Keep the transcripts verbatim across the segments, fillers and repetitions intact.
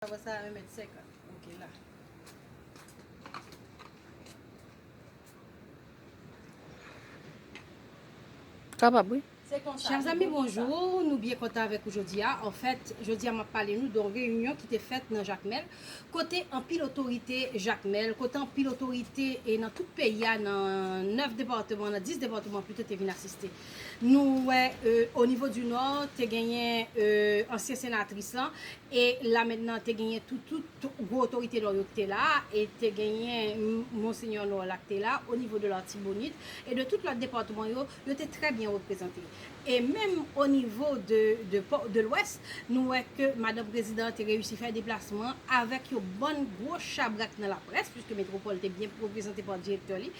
Sa va, sa va mèt senkant. Ok, la. Kapab, wi. Chers amis, bonjour. Nou byen kontan avèk ou jodi a. Anfèt, jodi a m ap pale nou de yon reyinyon ki te fèt nan Jakmèl, kote anpil otorite Jakmèl, kote anpil otorite e nan tout peyi a, nan nèf depatman, nan dis depatman pito, te vin asiste. Nou wè, euh, o nivo di Nò, te genyen, euh, ansyen senatris lan, e la mentnan te genyen tout, tout gwo otorite Nò yo ki te la, e te genyen m- Monsenyè Nò la ki te la, o nivo de Latibonit, e de tout lòt depatman yo, yo te trè byen reprezante. E menm o nivo de, de, pò- de Lwès, nou wè ke madanm prezidan te reyisi fè deplasman avèk yon bann gwo chabrak nan laprès, puiske Metwopòl te byen reprezante pa direktè li,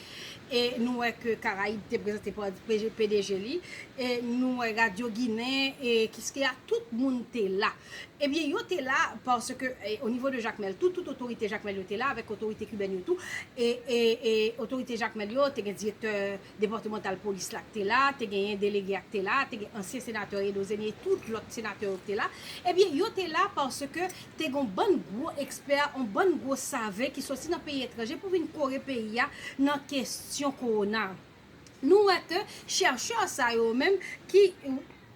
e nou wè ke Karayib te prezante pa P D G li, e nou wè Radyo Ginen, e Kiskeya, tout moun te la. Ebyen, yo te la paske, e, o nivo de Jakmèl, tout, tout otorite Jakmèl yo te la, avèk otorite kibèn yo tou. E, e, e otorite Jakmèl yo, te gen direktè depatmantal polis la ki te la, te genyen delege a ki te la, te gen ansyen senatè Edo Zeni e tout lòt senatè yo ki te la. Ebyen, yo te la paske te gen yon bann gwo ekspè, yon bann gwo save ki soti nan peyi etranje pou vin kore peyi a nan kesyon kowona. Nou wè ke chèchè sa yo menm ki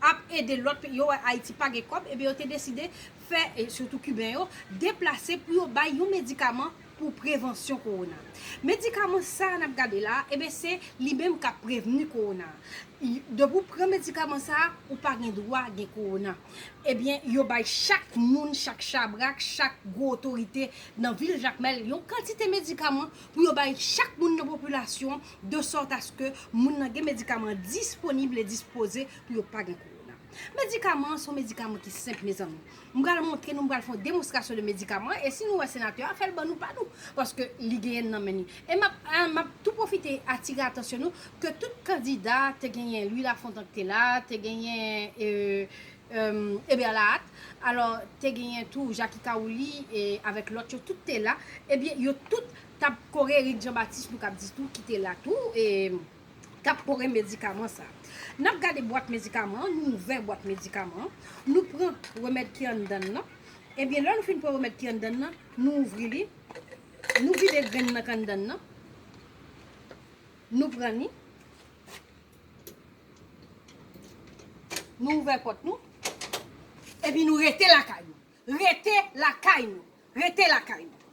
ap ede lòt peyi, yo wè Ayiti pa gen kòb, ebyen yo te deside fè, e sitou Kiben yo, deplase pou yo bay yon medikaman pou prevansyon kowona. Medikaman sa a n ap gade la, ebyen se li menm k ap prevni kowona. I- Depi w pran medikaman sa a, ou pa gen dwa gen kowona. Ebyen, yo bay chak moun, chak chabrak, chak gwo otorite nan vil Jakmèl yon kantite medikaman pou yo bay chak moun nan popilasyon, de sòt aske moun nan gen medikaman disponib e dispoze pou yo pa gen kowona. Medikaman an se yon medikaman ki senp, mezanmi. M pral montre nou, m pral fè yon demonstrasyon de medikaman an, e si nou wè senatè a, fè l ban nou pa nou, paske li genyen l nan men li. E m ap, a, m ap tou pwofite atire atansyon nou ke tout kandida, te genyen Louis Lafontant ki te la, te genyen, e, e, Eber Lahat, alò, te genyen tou Jacky Cahouli, e, avèk lòt yo, tout te la. Ebyen, yo tout t ap kore, Eric Jean Baptiste, nou kab di tou, ki te la tou, e, k ap kore medikaman sa. N ap gade bwat medikaman an, nou ouvè bwat medikaman an, nou pran remèd ki anndan l lan. Ebyen, lè nou fin pran remèd ki anndan l lan, nou ouvri li, nou vide grenn nan k anndan l lan, nou pran li, nou ouvè pòt nou, epi nou rete lakay nou. Rete lakay nou. Rete lakay nou.